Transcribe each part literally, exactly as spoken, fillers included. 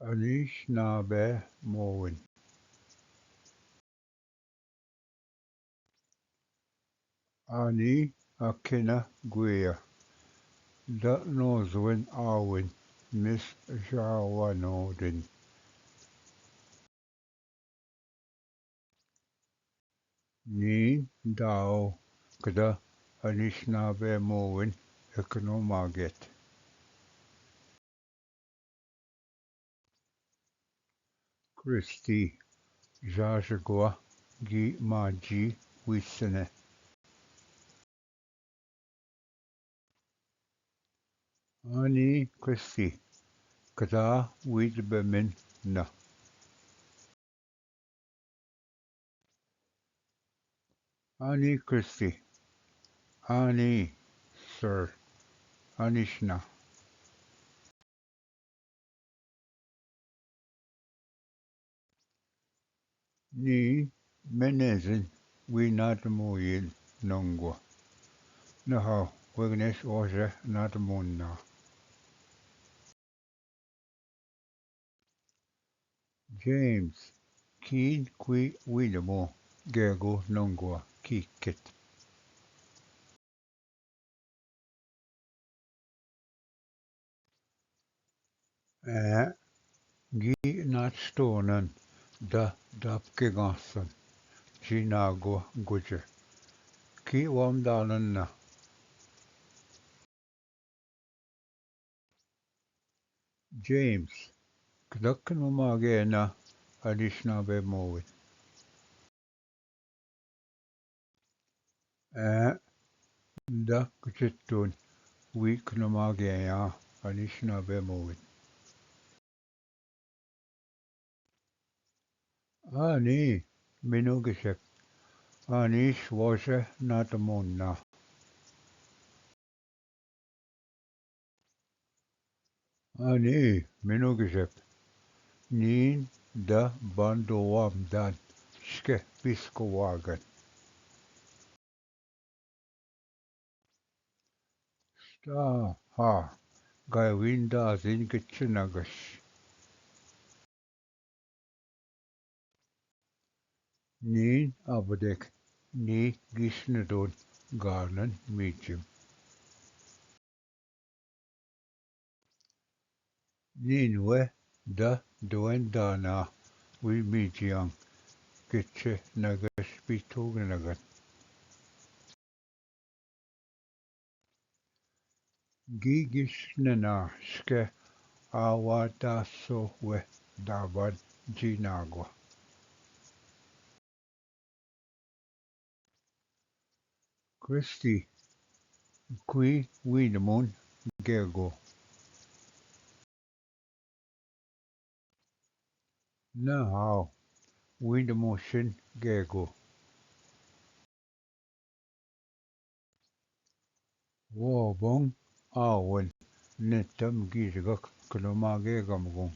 अनिशनाबे मोविन। आनी अखिन गुया द नोजवन आविन मिस जावानोदिन। नीन दाओ कदा अनिशनाबे मोविन एकनो मागेत। क्रिस्ती जाजगवा गी माजी विसने। आनी क्रिस्ती कदा विद बेमिन ना। आनी क्रिस्ती। आनी सर। अनिशना। नी मेनेजिन वी नाट मोयिल नोंगो। नहा वेगनेस ओजे नाट मोन्ना। जेम्स, कीन क्वी विनमो गेगो नोंगो की कित। ए गी नाट स्टोनन द दब के गांसन जी नागो गुजे की वाम दालन ना। जेम्स, कदक नुमा गेना अनिशनाबे मोविन। ए द कुचित्तुन वीक नुमा गेया अनिशनाबे मोविन। आनी मिनु गिशक। आनी श्वोशे नाट मोन्ना। आनी मिनु गिशक। नीन द बांदो वाम दान शके पिसको वागन। स्टा हा गाय विंदा जिन के चुनगश। नीन अब देख नी गिश्न दोन गानन मीजिम। नीन वे द दोन दाना वी मीजियांग किच्छे नगश पीतोग नगन। गी गिश्न ना शके आवा दासो वे दाबन जी नागो। क्रिस्ती क्वी विनमुन गेगो। न हाव विनमुशिन गेगो। वो बोंग आवन ने तम गिजगक कलमा गेगम गुंग।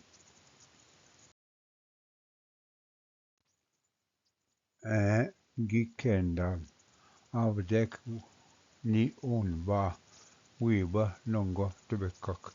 ए गी केंडल अब देख नी ऊन बा वी बा नोंगो तबेकक।